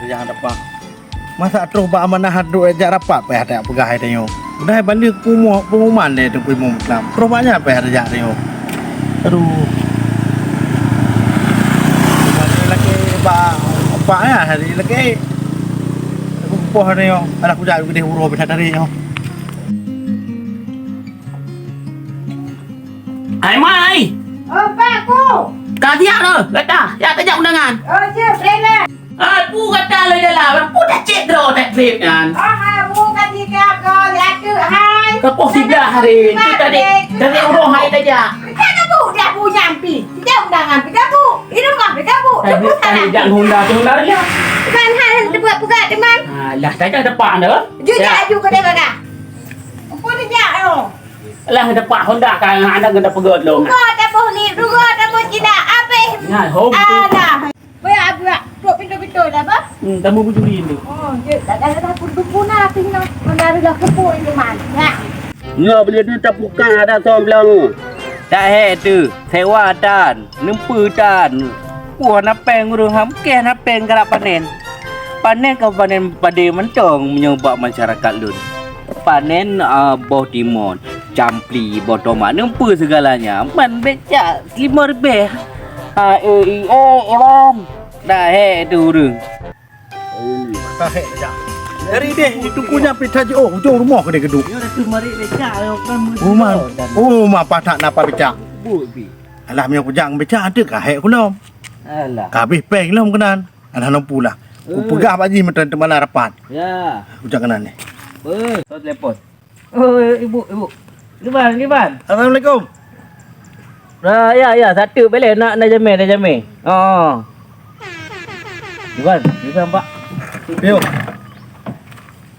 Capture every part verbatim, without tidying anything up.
Jangan dapat. Masa troh bak amanah duek jak rapat payah tajak peugah hai tanyoe. Udah balik pengumuman deh tu pengumuman Islam. Troh banyak payah tajak tanyoe. Aduh. Balik lagi bak apa ya hari lagi. Poh tanyoe. Alah kujak gede uroe bisa tadi nyoe. Hai mai. Oh, Pak, ku. Ka siap dah, gata. Ya tajak undangan. Oh, siap, Rela. Ah, pu gata le jalan, pu dah cek droe dah trip nyan. Oh, hai, bu ka tiga ko, ya tu, hai. Ka poh siblah hari, tu tadi, tadi uroe hai tajak. Ka bu dah bu nyampi. Tiga undangan, tiga bu. Ini rumah, tiga bu. Tadi, tadi jak Honda, tu Honda dia. Kan hai, teubuat peugah teman. Alah, tajak depan dah. Jujak aju ke dia bagah. Apa dia jak tu? Lah dapat Honda kan ada kena pegot lom. Dua dah boh ni, dua dah boh cina. Habis. Nah, hom tu. Alah. Buyak, buyak. Trok pintu-pintu dah, bah? Hmm, tamu bujuri tu. Oh, je. Tak ada dah pun dupu na pih na. Mana ada dah kupu itu man. Ya. Nyoe beli ni tapuka ada som belang. Tak hek tu. Sewa tan, neumpeue tan. Wah, na péng ureueng ham keh na péng gerak panen. Panen ka panen pade mantong meunyoe bak masyarakat lôn. Panen, a, boh timon, campli, boh tomat, neumpeue sigalanya. Man becak lima ribèe. Ha, eh, eh, eh, Iwan. Dah hek tu ureueng. Ka hek becak. Dari deh, itu punya pita je. Oh, ujong rumoh kena geduk. Dia dah tu mari becak, kan. Rumah. Oh, ma patak napa becak? Bui pi. Alah, meunyoe kujak becak, ada ka hek kulom. Alah. Ka habéh péng lom keunan. Alah, nampu lah. Eh. Kupeugah bak jih meuteun teumana rapat. Ya. Kujak keunan ni. Eh, so telepon. Oh, ibu, ibu. Iban, Iban. Assalamualaikum. Ah, ya, ya, satu boleh nak, nak jamé, nak jamé. Oh. Iban, Iban, Pak. Yo.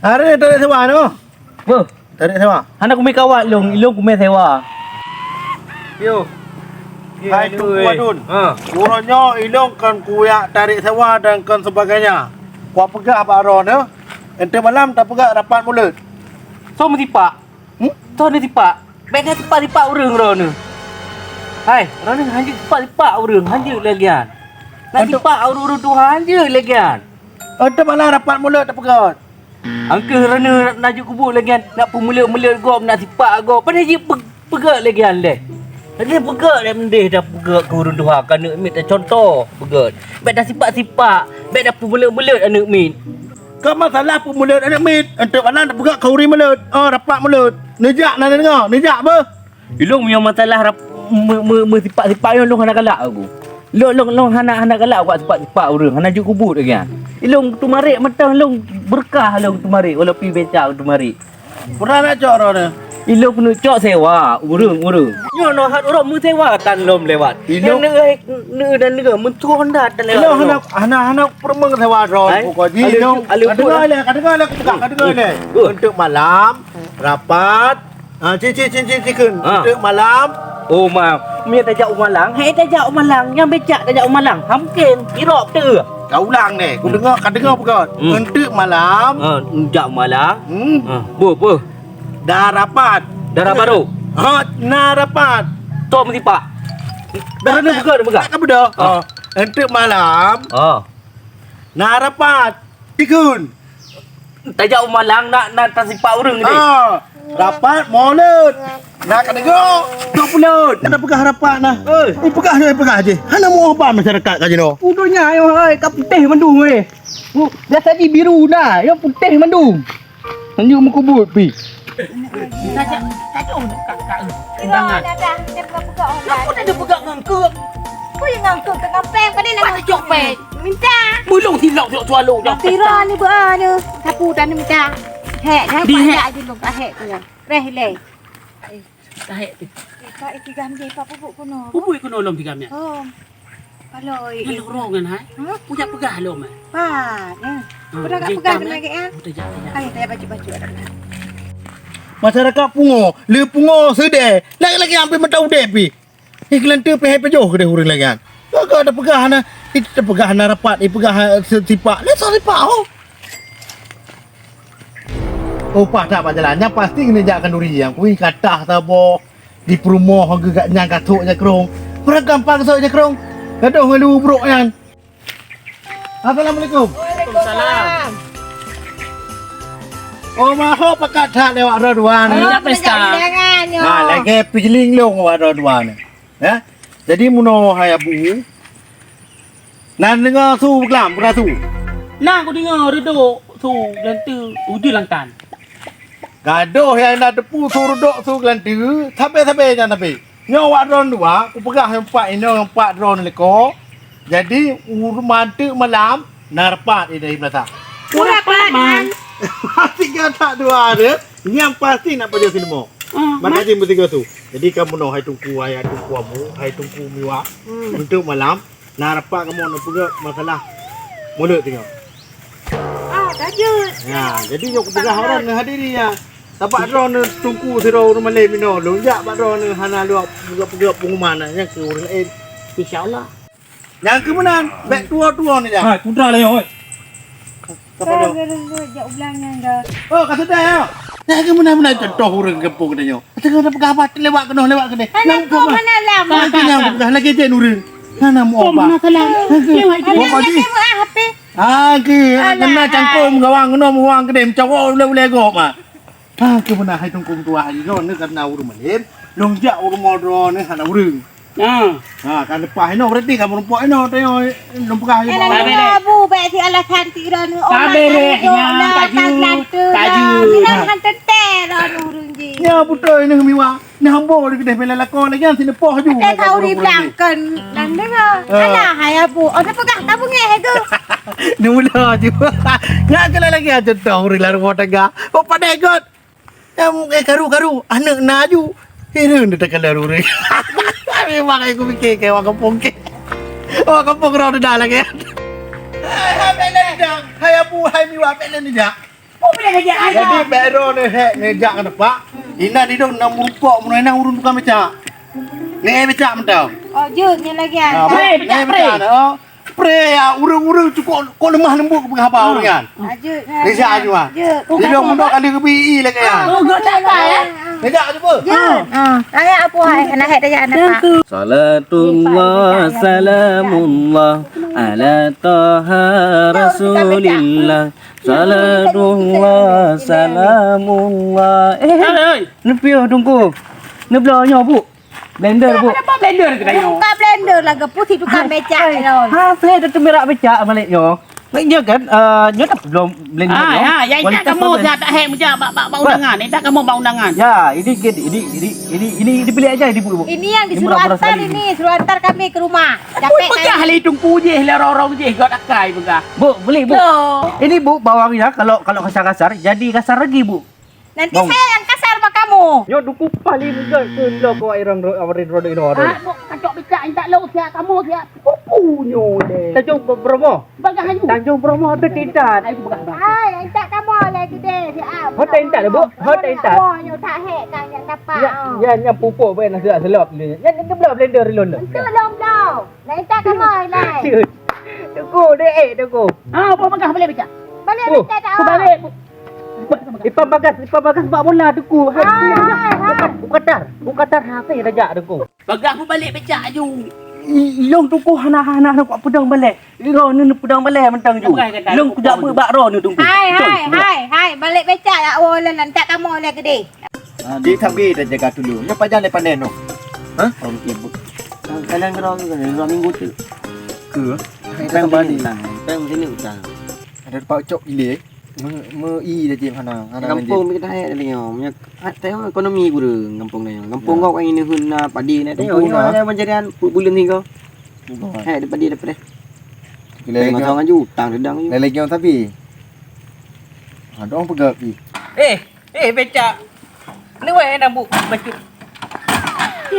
Hari ni tarik sewa tu. Apa? Tarik sewa. Hana kumé kawat lông, ilông kumé sewa. Yo. Hai Teungku Padun. Ha. Uroe nyoe ilông kon kuyak tarik sewa dan kon sebagainya. Kupeugah bak droeneuh, enteuk malam tapeugah rapat mulod. Soe meusipak? Hmm? Soe neusipak? Bèk neusipak-sipak ureueng droeneuh. Hai, droeneuh hanjeuet sipak-sipak ureueng, hanjeuet lagèe nyan. Nak sipak ureueng-ureueng tuha hanjeuet lagèe nyan. Enteuk malam rapat mulod tapeugah. Angkeuh droeneuh na jeuet kubuet lagèe nyan, nak peumulod-mulod gob, nak sipak gob. Padahai jih pe-, peugah lagèe nyan lé. Lagèe peugah lé meudeh dah peugah keu ureueng tuha, keu aneuk miet tacuntoh peugah. Bèk dah sipak-sipak, bèk dah peumulod-mulod aneuk miet. Ka masalah peumulod aneuk miet, enteuk malam dah peugah khauri mulod. Oh, rapat mulod. Neujak na deungoe, neujak beuh. Ilông meunyoe masalah rap-, me-, me-, meusipak-sipak nyoe lôn hana galak aku. Lôn, lôn, lôn hana, hana galak buat sipak-sipak ureueng, hana jeuet kubuet lagèe nyan. Ilông teumarék mantong lôn beureukat lôn teumarék, walaupun becak teumarék. Pernah nak cok droeneuh? Ilông keuneuk cok sewa, ureueng, ureueng. Nyoe noh hat uroe meusewa tan lom lewat. Ilông. Neu-, neu-, dan neu-, meutuah Honda tan lewat. Ilông hana, hana, hana peureumeng sewa droe. Hai? Pokok jih ilông. Ka deungoe lé, ka deungoe lé, ka deungoe lé. Enteuk malam, rapat, Ah, cik, cik, cik, cik, cik, kheun. Ah. Teuk malam. Oh, ma. Mie tajak u malang. Hei, tajak u malang. Nyang becak tajak u malang. Hamken. Irok teu. Ka ulang deh. Ku deungoe, ka deungoe peugah. Hmm. Enteuk malam. Ah, jak u malang. Hmm. Ah, boh, boh. Dah rapat. Dah rapat tu? Ha, na rapat. Tom sipak. Dah, dah, dah peugah, dah peugah. Ka beudôh. Ah. Ah. Enteuk malam. Ah. Na rapat. Ikun. Tajak u malang nak, nak tasipak ureueng deh. Ha, rapat mulod. Nak ka deungoe, dua puluh. Ada peugah rapat nah. Eh. Eh, peugah je, peugah je. Hana meuubah masyarakat ka jinoe. Udah nyayo hai, ka putéh mandum weh. Biasa di biru dah, ya putéh mandum. Lanjut meukubuet pi. Tajak, tajak ka, ka undangan. Dah, dah, dah peugah-peugah. Aku dah peugah ngan keu. Kau yang ngan keu tengah peng, pada nak cok peng. Minta. Belum silap, silap suara. Tira ni ba ni. Sapu dan minta. Hek, dah banyak je lu ka hek tu ya. Reh le. Ka hek tu. Ka iki gam je pa pupuk kuno. Pupuk kuno lom tiga minit. Oh. Paloi. Ngan lorong ngan hai. Hah? Punya peugah lom eh. Pat. Ya. Udah tak peugah kena ke ya. Udah jangan. Hai, saya baca-baca. Masyarakat pungo, le pungo sedeh. Lagi-lagi hampir mata udep pi. Eh, kelantu pihak pejoh ke deh ureueng lagi kan. Gaga ada peugah na, itu peugah na rapat, eh, peugah, eh, se-, sipak. Lah, so sipak, oh. Oh, pah tak, Pak Jalan. Yang pasti kena jak kanduri yang kui katah saboh di perumoh geugat nyang katok nyakrong. Pernah gampang katok nyakrong. Gadoh ngeulu brok nyan. Assalamualaikum. Salam. Oh, maho pakat that lewat droe dua ni. Ada pesta. Undangan, yo. Ha, lagèe peujeuleng lôn lewat droe dua ni. Ya? Jadi meunoe hai Abu. Nan deungoe su beuklam, beurasu. Na kudeungoe reudok su dan tu ujeuen lam tan. Gadoh nyang na teupeu su reudok su geulanteue, sabe-sabe nyan sabe. Nyoe wak droeneuh dua, kupeugah nyang pat inoe nyang pat droeneuh leko. Jadi, u rumoh teuk malam, na rapat di Dayah Meulasa. Rapat, Man. Tiga tak dua ada, nyang pasti nak pajoh sileumô. Ah, Man. Makajih meusigoe su. Jadi, kamoe nyoe hai Teungku, hai Teungku Abu, hai Teungku Miwa. Hmm. Untuk malam, na rapat kamoe nak peugah masalah mulod singoh. Ah, lanjut. Ya, jadi nyoe kupeugah orang neu hadiri ya. Sabab droeneuh Teungku sidroe ureueng malém inoe, lôn jak bak droeneuh hana lôn peugah-peugah pengumuman nyang keu ureueng laén. Insya Allah. Nyang keu meunan, bèk tuwo-tuwo ni jak. Hai, peue na lé, oi. Sapa tu? Ka, ka, ka, jak u blang nyan dah. Oh, ka sudah ya. Nyang keu meunan-meunan contoh ureueng gampông geutanyoe. Teuka na peugah apa, lewat keunoe, lewat keudeh. Hana keu, hana lam. Hana keu nyang peugah lagèe jén ureueng. Hana meuobah. Hana salah. Hana keu. Lewat keudeh. Pokok jih. Hana keu, hana cangkôm gawang keunoe meuwang keudeh, meucawok ulèe-ulèe gob, ah. Ha, keu beuna hai Teungku meutuah lagèe nyoe, nyoe karena ureueng malém, lôn jak u rumoh droeneuh hana ureueng. Ha. Ha, ka leupah inoe, berarti ka meurumpok inoe, tanyoe lôn peugah lé. Eh, lôn peugah. Abu, bèk si alasan ti droeneuh. Sabe deh, nyang kaju, kaju. Minang han teuntèe droeneuh ureueng jih. Nyoe beutôi nyoe Miwa. Nah, ambo di keudeh bela lakon lagi, nyan sineupôh ju. Teuka ureueng blang kon, dan deungoe. Ah. Alah, hai Abu. Oh, teupeugah ka beungèh tu. Neumula ju. Nyan keunan lagèe contoh ureueng lam rumoh tangga. Oh, padahai göt. Nyang, eh, karu-karu, aneuk na ju. Hireuen teuka lé ureueng. Memang aku pikir ke wak kampung ke. Wak kampung rau dah lagi. Hai, hai, bela nijak. Hai Abu, hai Miwa, bela nijak. Jadi, bèk droeneuh hék neujak keu teumpat. Inan idong na meurumpok, meunan ureueng tukang becak. Neu becak mantong. Oh, jeuet nyan lagèe nyan. Ha, neu becak na, oh. Pre ya, ureueng-ureueng cukôp kok leumah leumbot keu peugah haba ureueng nyan. Ah, jeuet nyan. Neujak aju, ah. Jeuet. Idong meunoe kali geubi i lagèe nyan. Oh, geuh tak ya? Neujak aju, Bu. Jeuet. Ah. Ayah apa hai? Kena hék tajak napa? Salatullah, salamullah, ala taha rasulillah. Salatullah, salamullah. Eh, hai, hai. Neupiôh Teungku. Neubloe nyoe, Bu. Blender, Bu. Kenapa blender kita nyoe? Buka blender lah, geupeusi tukang becak nyoe. Ha, saya dah teumerak becak balik nyoe. Baik nyoe kan, eh, nyoe tak belum blender nyoe. Ha, ya, ya, tak kamu dah tak hai meujak bak, bak, bak undangan. Ni tak kamu bak undangan. Ya, ini, ini, ini, ini, ini, ini beli aja ini, Bu, Bu. Ini yang disuruh antar ini, suruh antar kami ke rumah. Capek kan? Peugah lé Teungku jih, lé rorong jih, gak dakai peugah. Bu, beli, Bu. Ini, Bu, bawangnya kalau, kalau kasar-kasar, jadi kasar lagi, Bu. Nanti saya yang kasar sama kamu. Nyoe Teungku paling mudah keu lo ko irong ro-, rin rodo ino ro. Ah, bu, kacok becak, intat lo siap kamu siap. Pupu nyoe deh. Tanjung Bromo. Bagah aju. Tanjung Bromo hotel tintat. Ai, bagah, bagah. Ai, intat kamu lagi deh, siap. Hotel tintat, Bu. Hotel tintat. Oh, nyoe tak hek kan yang dapat. Ya, ya, yang pupuk bae nak selap-selap ni. Yang ni blender lon. Itu lom blong. Nah, intat kamu lai. Teungku, dek, eh, Teungku. Ah, apa bagah balik becak? Balik becak dah. Balik. Ipan bagas, ipan bagas bak bola Teungku. Hai, hai, hai. Bukatar, bukatar hase tajak Teungku. Bagah pun balik becak aju. Ilong Teungku hana, hana, hana kuat peudong balek. Iro ni peudong balek mantong ju. Ilong kujak beu bak ro ni Teungku. Hai, hai, hai, hai. Balik becak ya Allah, lantak kamu oleh gede. Di tapi dah jaga dulu. Nya pajan daripada noh. Hah? Okey, Bu. Kalian ro ni, ro minggu tu. Ke? Peng bani. Peng sini utang. Ada pak cok gile. Me, me i dah jim hana, hana. Kampung kita hai dah nyoe. Tengok ekonomi kurang kampung dah nyoe. Kampung kau kan ini hun na padi na. Tengok nyoe ada pencarian bulan ni kau. Hai ada padi dapat deh. Kosong aju utang sedang aju. Lagi orang tapi. Ada orang pegat pi. Eh, eh becak. Ni weh dah bu bacut.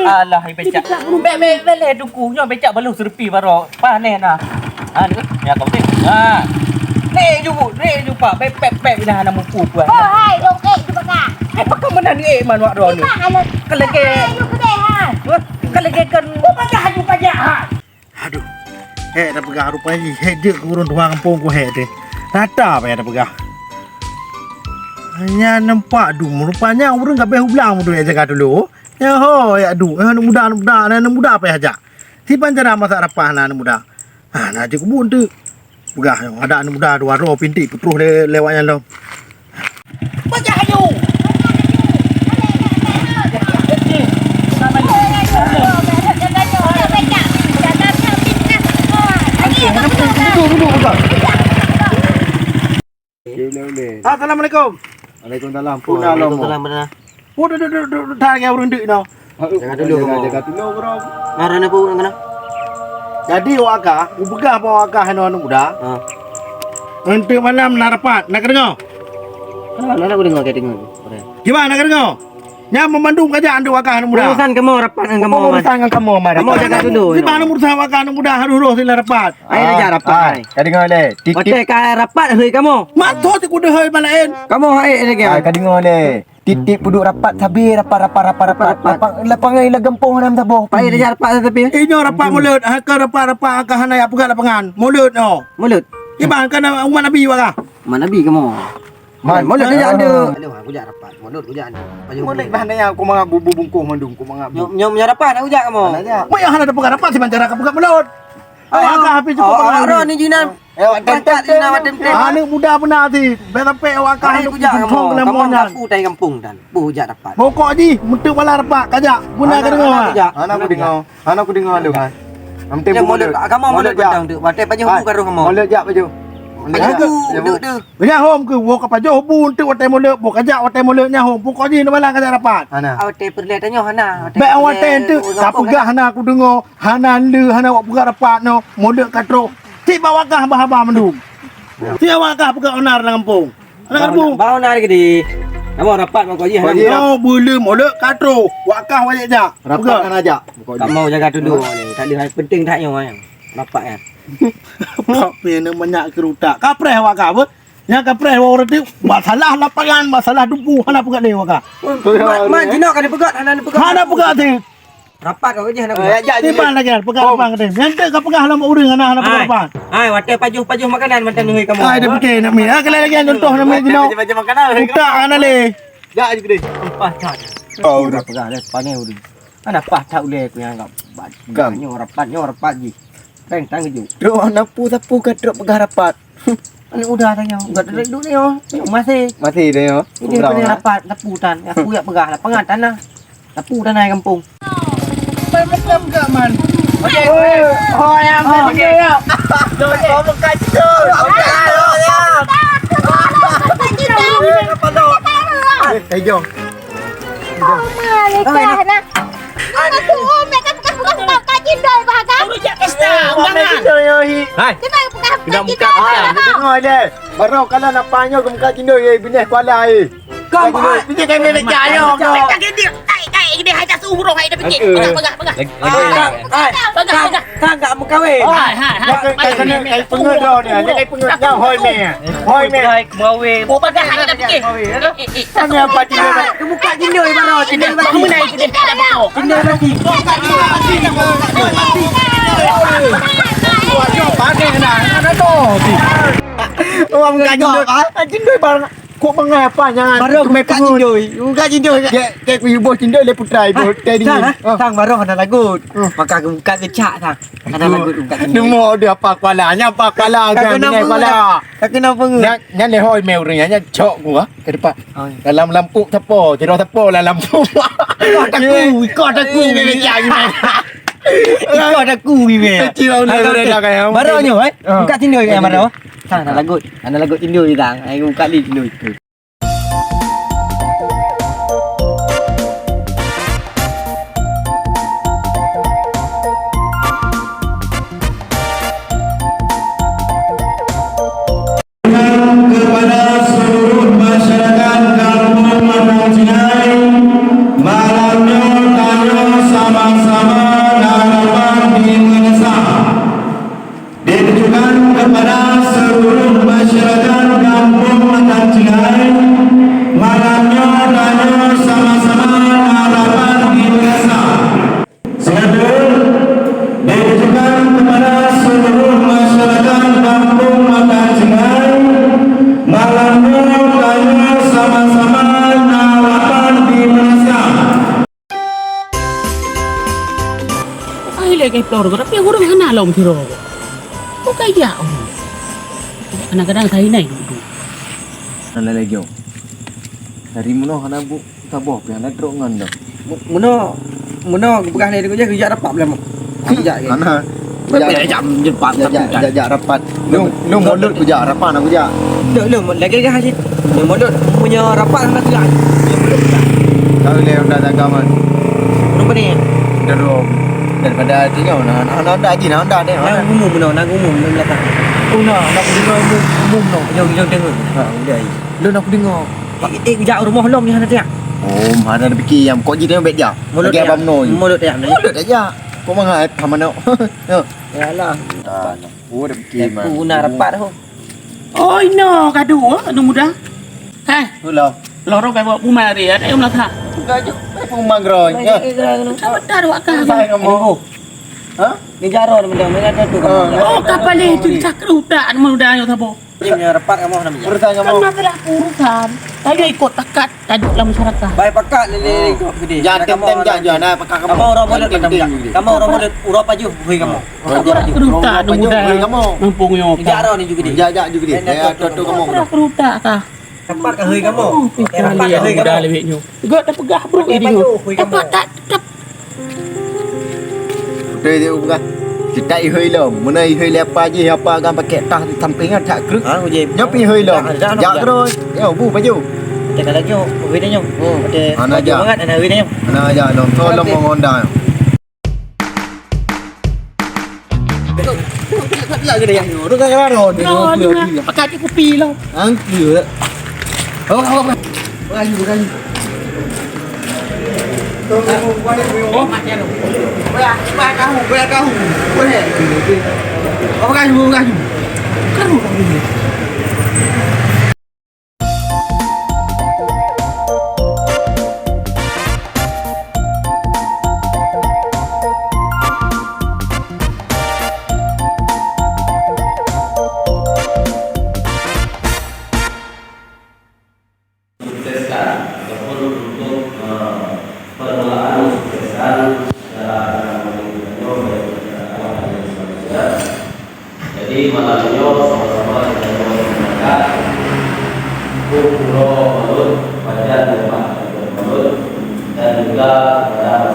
Alah, becak. Bek, bek, bek leh Teungku. Nyoe becak balôh seureupi baroe. Panéh nah. Ha, ni, ya kau ni. Ha. Ni ju bu, ni ju pak. Bek, bek, bek dah nak mupu puan. Oh, hai, dong eh tu baka. Eh, baka mana ni eh manuak dah ni. Kalau ke. Kalau ke kan. Baka haju pajak ha. Aduh. Hek dah peugah rupanya hek jeuet keu ureueng tuha gampông ku hek teuh. Rata payah dah peugah. Hanya nampak dum rupanya ureueng ka beh u blang meudui jak jaga dulu. Ya ho ya du, ya aneuk muda, aneuk muda, aneuk muda payah jak. Siban cara masak rapah na aneuk muda. Ha na jeuet keu buet teuk. Peugah nyoe, adak aneuk muda dua droe pinti peutroh lé, lewat nyan lom. Pecah aju. Duduk, duduk, duduk. Assalamualaikum. Waalaikumsalam. Waalaikumsalam. Oh, duduk, duduk, duduk, duduk, ureueng deuk nyoe. Jaga dulu, jaga, kamu. Jaga dulu, bro. Ngaran apa ureueng kana? Jadi, awak kah, upeugah bak awak kah hana aneuk muda. Ha. Untuk malam na rapat, na kedeungoe? Ha, na, na kudeungoe, ka deungoe. Kiban, na kedeungoe? Nyan meumandum kajak untuk awak kah aneuk muda. Urusan kamoe rapat ngon kamoe, urusan ngon kamoe, Mat. Kamoe jaga dulu. Kiban urusan awak kah aneuk muda harus roh sila rapat. Hai, raja rapat, hai. Ka deungoe lé. Titip. Watèe ka rapat, hei kamoe. Mat tho ti kudeungoe hei malaén. Kamoe hai lagèe. Hai, ka deungoe lé. Tiep-tiep peuduek rapat sabe, rapat, rapat, rapat, rapat. Rapat. Lapang-, lapangan ila gampông hana meusaboh. Pai dah rapat tapi. Inyoe rapat mulod, ha, ka rapat-rapat ka hana jak peugah lapangan. Mulod nyoe. Mulod. Iban ka na umat Nabi wara. Umat Nabi kamoe. Man. Mulod dah jak ada. Aduh, aku jak rapat. Mulod aku jak ada. Mulod bah nanya aku mangap bu-, bu-, bungkôh mandum, aku mangap bu-. Nyom, nyom nyang rapat aku jak kamoe. Hana jak. Mai hana ada peugah rapat si bancara ka peugah mulod. Awak kah habéh cukup awak kah ni jinan. Eh, awak tem-tem. Aneuk muda beuna ti. Bèk sampai awak kah aneuk kujak kamoe. Kamoe nyan. Pu tai gampông dan. Pu jak rapat. Pokok jih, meuteuk bala rapat kajak. Beuna ka deungoe. Hana kudeungoe. Hana kudeungoe lôn, ha. Am tem mulod. Kamoe mulod jak. Watèe pajoh bu ka roh kamoe. Mulod jak pajoh. Mulod jak. Pajoh bu, dek, dek. Nyan hom keu woe ka pajoh bu enteuk watèe mulod, boh kajak watèe mulod nyan hom. Pokok jih bala kajak rapat. Hana. Watèe peureulèe tanyoe hana. Bèk watèe enteuk ka peugah hana kudeungoe. Hana lé, hana awak peugah rapat nyoe, mulod ka troh. Tiep awak kah haba-haba mandum. Tiep awak kah peugah onar lam gampông. Anak kampung. Bau na gede. Kamoe rapat mako jih. Nyoe buleuen mulod ka troh. Awak kah wajéb jak. Rapat hana jak. Kamoe jaga tudong ni. Tak ada hal penting tak nyoe. Rapat ya. Tapi ni banyak kerutak. Kapreh awak kah apa? Nyang kapreh awak orang tu masalah lapangan, masalah dubu hana peugah lé awak kah. Ma, ma jinoe ka dipeugah, hana dipeugah. Hana peugah tu. Rapat kau je nak. Eh, jak je. Tiban lagi, peugah abang tadi. Nyan tu ka peugah lom ureueng hana, hana peugah apa. Hai, watèe pajoh-pajoh makanan mantong nunggu kamu. Hai, dah betul nak mi. Ah, kali lagi contoh nak mi jinoe. Pajoh-pajoh makanan. Utak hana lé. Jak je gede. Empat kat. Oh, udah peugah dah, panggil ureueng. Hana paih that ulèe ku nyang agak. Gam. Nyoe rapat, nyoe rapat jih. Pèng tang keujeuet. Trok hana pu sapeue ka trok peugah rapat. Aneuk muda tanyoe, enggak ada duit nyoe. Masih. Masih dah nyoe. Ini punya rapat, sapeue tan. Aku jak peugah lapangan tanah. Sapeue tanah gampông. Macam enggak man. Okey. Oh, yang okey. Okey. Okey. Okey. Okey. Eh, jom. Oh, malaikat nah. Anak tu, oh, mereka bukan bukan bukan kajin doi bahaga. Urus jak pesta undangan. Hai. Kenapa bukan bukan kajin doi bahaga? Dengar je. Baru kalau nak panyo ke muka cindoi, eh, binéh kuala, eh. Kau bukan. Binéh kami nak cak ayo. Kita gede, kai kai gede hai tak suruh hai dah fikir. Pegang pegang pegang. Lagi lagi. Hai. Pegang pegang. Kang enggak meukawen. Hai hai hai. Kai kai kena kai pengeut dah ni. Kai pengeut dah hoi meh. Hoi meh. Kai kemawin. Pegang hai dah fikir. Kan yang pati dia. Kebuka jendela baru, jendela bati. Kamu naik jendela bati. Jendela bati. Pakai dah. Mana tu? Orang buka jendela. Jendela baru. Kok mengai apa jangan? Baru buka jendela. Buka jendela. Dia dia kuyuboh jendela le putra ibu. Tadi. Tang baru ada lagut. Maka buka kecak tang. Ada lagut buka jendela. Nemu dia apa kuala? Nya apa kuala? Kan kena kuala. Ka keunoe peungeuet. Nyan, nyan lé hôi mé ureueng nyan, nyan cok gua ka dipat. Oh, iya. Dalam lampôk sapo, jaroe sapo dalam lampôk. Ikot aku, ikot aku. Ini dia cari mé. Ikot aku ni mé. Kecil lah, udah, udah, udah, kayak. Baru nyoe, eh. Ah. Buka sini, eh, baru. Sana lagut. Sana lagut sini, eh, tang. Ai buka ni sini. Kepada seluruh masyarakat Kampung Matang Cingai, malam nyoe tanyoe sama-sama na rapat di meunasah. Ditujukan kepada seluruh masyarakat Kampung Matang Cingai, malam nyoe tanyoe sama-sama na rapat di meunasah. Selanjutnya, ditujukan kepada seluruh masyarakat Kampung Matang Cingai, malam nyoe tanyoe sama-sama na rapat di meunasah. Ai lé kai plor ko, tapi ureueng hana lom sidroe ko. Bukai jak ureueng. Kadang-kadang saya naik duduk. Hana lagèe nyoe. Dari meunoe hana bu-, saboh pih hana trok ngon dah. Mu-, meunoe, meunoe geupeugah lé geuh jak rapat lé mak. Jak ke? Hana. Jak, jak, jak, jak rapat. Lôn, lôn mulod kujak, rapat hana kujak. Lôn, lôn, lagèe gah cit. Lôn mulod, meunyoe rapat hana kujak. Lôn mulod kujak. Kau lé Honda tagam kan? Ureueng pane? Daro. Daripada tu nyoe, na, na, na Honda jih, na Honda deh. Nang umum meunoe, nang umum meunoe. Oh, na, na kudeungoe umum, umum noh. Jom, jom deungoe. Ha, udah. Lôn na kudeungoe. Eh, eh, jak rumoh lom nyan hana tajak. Oh, hana tapikir nyang kok jih tengok bèk jak. Mulod lagèe tajak. Abang Noi. Mulod tajak. Mulod tajak. Kok mangat sama nok. Ya. Yalah. Ah, oh, tapikir. Aku guna rapat tu. Oh, ino gaduh, oh, aneuk muda. Hai. Ulah. Lorong kai bawa puma hari, ada yang melakha. Gaduh, eh, puma groy. Ya. Sama dah dua kali. Saya kamu. Ha? Ni jaro ni benda, mana ada tu. Ah, oh, kapal itu sakruta aneuk muda nyoe sabo. Ini punya rapat kamu nak bijak. Urusan kamu. Kan masalah urusan. Tadi ikut pakat, tajuk dalam masyarakat. Baik pakat lele ikut gede. Jangan tem-tem jak jual, nah, pakat kamu. Kamu orang boleh macam jak. Kamu orang boleh urap aja, hui kamu. Urap aja. Kerutak aneuk muda. Hui kamu. Mumpung nyoe. Bijak roh ni juga dia. Jak, jak juga dia. Ya, tu, tu kamu. Kerutak kah? Rapat kah hui kamu? Rapat kah hui kamu? Dah lewat nyoe. Gak dah peugah bro ini. Hui kamu. Dapat tak tetap. Betul je peugah. Kita ihoi lom. Meunan ihoi lé apa jih, apa kan pakai tah di samping kan tak krek. Ha, hui je. Nyopi ihoi lom. Dah, dah, dah. Jak terus. Yo, bu baju. Kita lagi hui dah nyong. Hmm. Ada baju bangat, ada hui dah nyong. Ana jak lom. Tolong mengonda. Pakai kopi lah. Angkut. Oh, oh, oh. Berayu, berayu. Oh, mati anu. Goyang, goyang tahu, goyang tahu. Boleh. Oh, berayu, berayu. Karu, karu. Sukseskan ataupun untuk, eh, permulaan mensukseskan acara-acara malam minggu nyoe bagi masyarakat dan sebagainya. Jadi, malam nyoe sama-sama kita bersepakat untuk Pura Malut, Pajan Rumah Malut, dan juga kepada